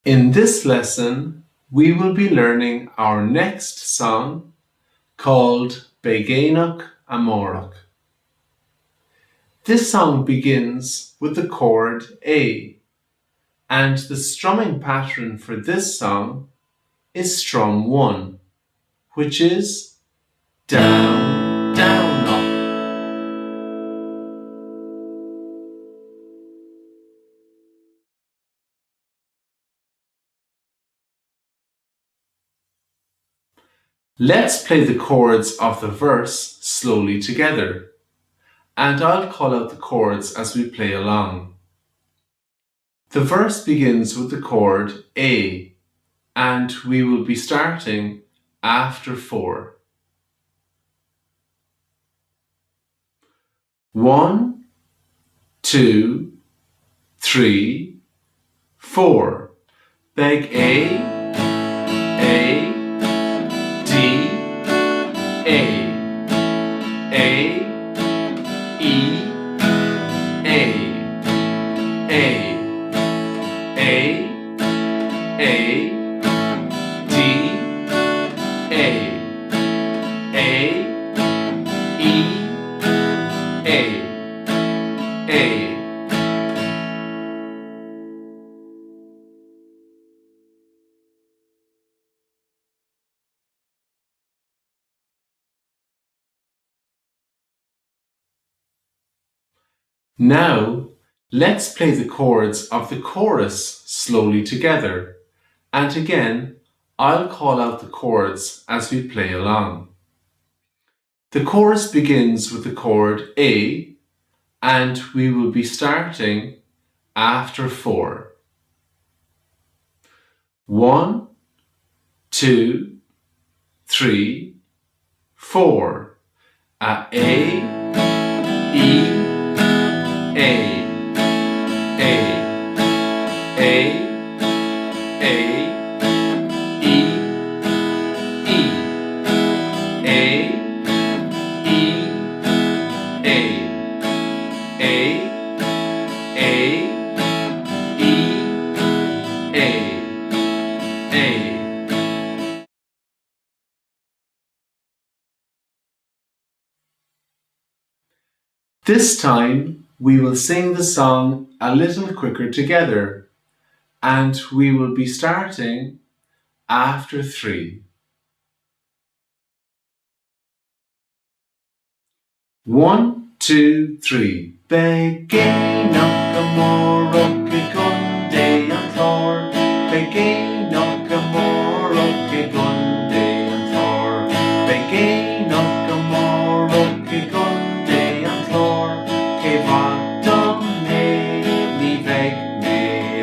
In this lesson, we will be learning our next song called Beidh Aonach Amárach. This song begins with the chord A, and the strumming pattern for this song is strum 1, which is down, down, up. Let's play the chords of the verse slowly together, and I'll call out the chords as we play along. The verse begins with the chord A, and we will be starting after 4. 1, 2, 3, 4. Beidh A, A, D, A, A, E, A, A, A, A, D, A, A, E, A, A. Now, let's play the chords of the chorus slowly together, and again, I'll call out the chords as we play along. The chorus begins with the chord A, and we will be starting after 4. 1, 2, 3, 4. A A, E, A, A, A, A, E, E, A, E, A, A, A, E, A, A. This time we will sing the song a little quicker together, and we will be starting after 3. 1, 2, 3. Beidh aonach amárach i gContae an Chláir, Beidh aonach amárach i gContae an Chláir, Beidh aonach amárach i gContae an Chláir, Cé mhaith dom é ní bheidh mé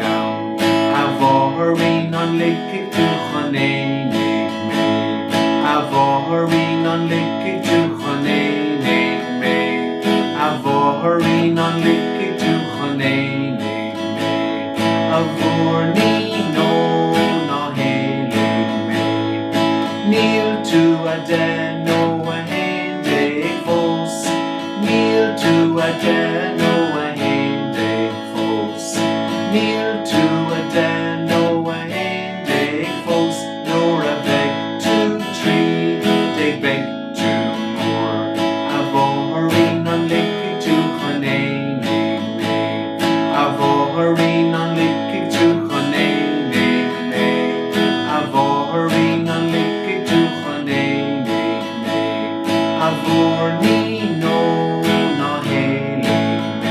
ann. A mháithrín an ligfidh tú chun aonaigh mé? A mháithrín an ligfidh tú chun aonaigh mé? A mháithrín an ligfidh tú chun aonaigh mé? A mhúirnín ó ná héalaigh mé. Níl tú 10 nó 11 fós, Níl tú 10 nó 11 fós, Níl tú 10 nó 11 fós, Nuair a bheidh tú 13 beidh tú mór. A mháithrín an ligfidh tú chun aonaigh mé? A mháithrín an ligfidh tú chun aonaigh mé? A mháithrín an ligfidh tú chun aonaigh mé? A mhúirnín ó ná héalaigh mé.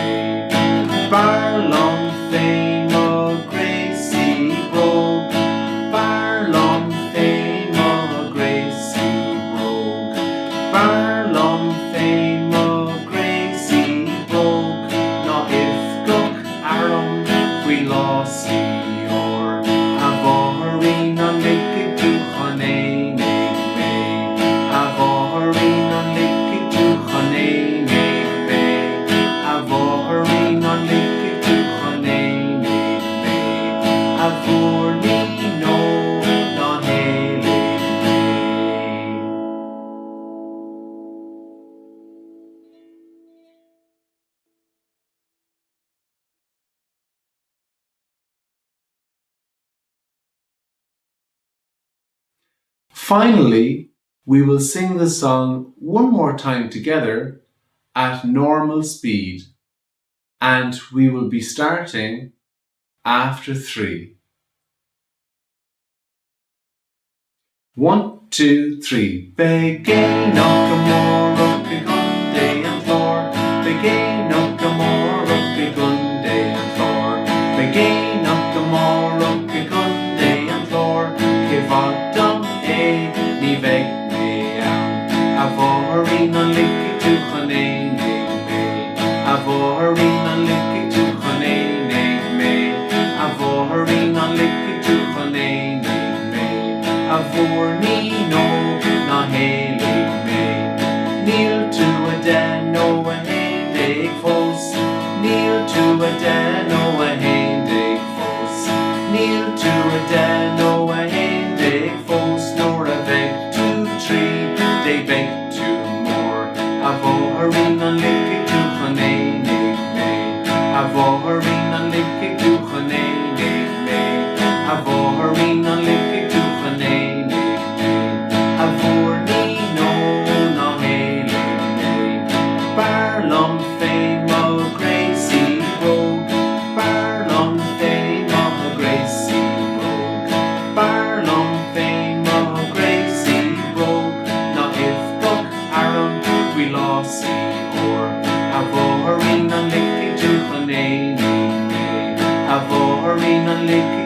Finally, we will sing the song one more time together at normal speed and we will be starting after 3. 1, 2, 3. Beidh aonach amárach i gContae an Chláir, Beidh aonach amárach i gContae an Chláir, Beidh aonach amárach i gContae an Chláir, Cé mhaith dom é, ní bheidh mé ann. A mháthair-ín an ligfidh tú chun aonaigh mé? A mháthair-ín an ligfidh tú chun aonaigh mé? A mháthair-ín an ligfidh tú chun aonaigh mé? A mhúirnín óg ná héalaigh mé. Níl tú 10 nó 11 fós, Níl tú 10 nó 11 fós, Níl tú 10 nó 11 fós, Nuair a bheidh tú 13 beidh tú mór. A mháthair-ín an ligfidh tú chun aonaigh mé? A mháthair-ín an ligfidh tú chun aonaigh mé? A mháthair-ín an ligfidh tú chun aonaigh mé? A mhúirnín óg ná héalaigh mé. B'fhearr liom féin mo ghréasaí bróg, B'fhearr liom féin mo ghréasaí bróg, B'fhearr liom féin mo ghréasaí bróg ná uibh mhuc airm faoi lásaí óir. A mháthair-ín an ligfidh tú chun aonaigh mé? A mháthair-ín an ligfidh.